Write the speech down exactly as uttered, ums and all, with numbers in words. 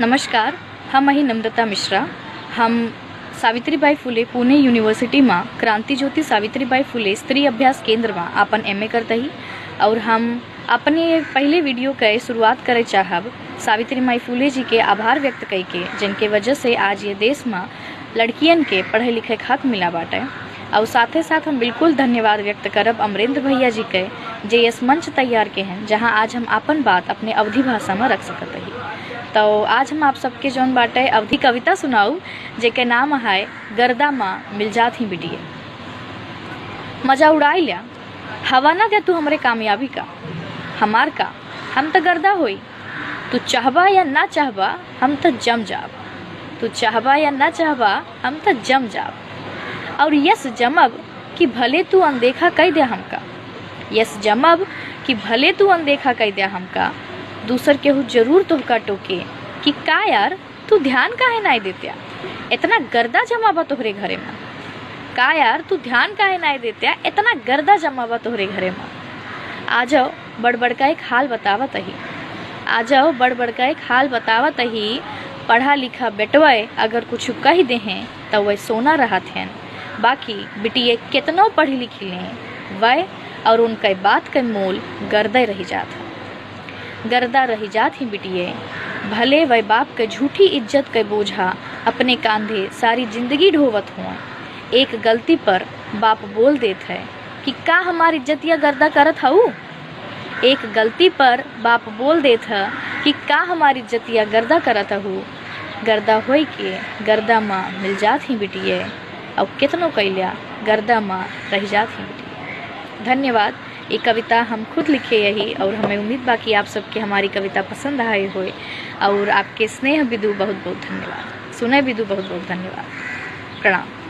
नमस्कार, हम अही नम्रता मिश्रा। हम सावित्रीबाई फुले पुणे यूनिवर्सिटी मा क्रांति ज्योति सावित्रीबाई फुले स्त्री अभ्यास केंद्र मा आपन एमए करत ही और हम अपने पहिले वीडियो के शुरुआत करे चाहब सावित्री माई फुले जी के आभार व्यक्त कइके, जिनके वजह से आज ये देश मा लड़कियन के पढ़े लिखे के हक मिला बाटे। और साथे साथ हम बिल्कुल धन्यवाद व्यक्त करब अमरेंद्र भैया जी के, जे यस मंच तैयार के हैं, जहां आज हम आपन बात अपने अवधी भाषा मा रख सकत ही। तो आज हम आप सबके जौन बाटे अवधी कविता सुनाऊ, जेके नाम है गर्दा मा मिल जात ही बिटिये। मजा उड़ाई ल्या, हवा ना दे तू हमरे कामयाबी का, हमार का, हम त गर्दा होई। तू चाहबा या ना चाहबा, हम त जम जाब। तू चाहबा या ना चाहबा, हम त जम जाब। और यस जमब कि भले तू अनदेखा कई दे हमका, यस जमब कि भले तू अनदेखा कई दे हमका, दूसर केहू जरूर तोहका टोके कि का यार, तू ध्यान काहे नाय देत्या? इतना गर्दा जमा बा तोहरे घरे मा। का यार, तू ध्यान काहे नाय देत्या? इतना गर्दा जमा बा तोहरे घरे मा। आ जाओ, बड़ बड़का एक हाल बतावत ही। आ जाओ, बड़ बड़का एक हाल बतावत ही। पढ़ा लिखा बेटवे अगर कुछ कह देहें, त वह सोना रहत हैं। बाकी बिटिये केतनो पढ़ी लिखी लें, वह और उनके बात के मोल गर्दे रह जात है। गर्दा रह जात ही बिटिये, भले वह बाप के झूठी इज्जत के बोझा अपने कांधे सारी जिंदगी ढोवत हों। एक गलती पर बाप बोल देत है कि का हमार इज्जतिया गर्दा करत हऊ? एक गलती पर बाप बोल देत है कि का हमार इज्जतिया गर्दा करत हऊ? गर्दा होई के गर्दा मा मिल जात ही बिटिये, और केतनो कैल्या गर्दा मा रह जात ही बिटिये। धन्यवाद। ये कविता हम खुद लिखे यही और हमें उम्मीद बा कि आप सबके हमारी कविता पसंद आए होए और आपके स्नेह बिदु बहुत बहुत धन्यवाद, सुने बिदु बहुत बहुत धन्यवाद। प्रणाम।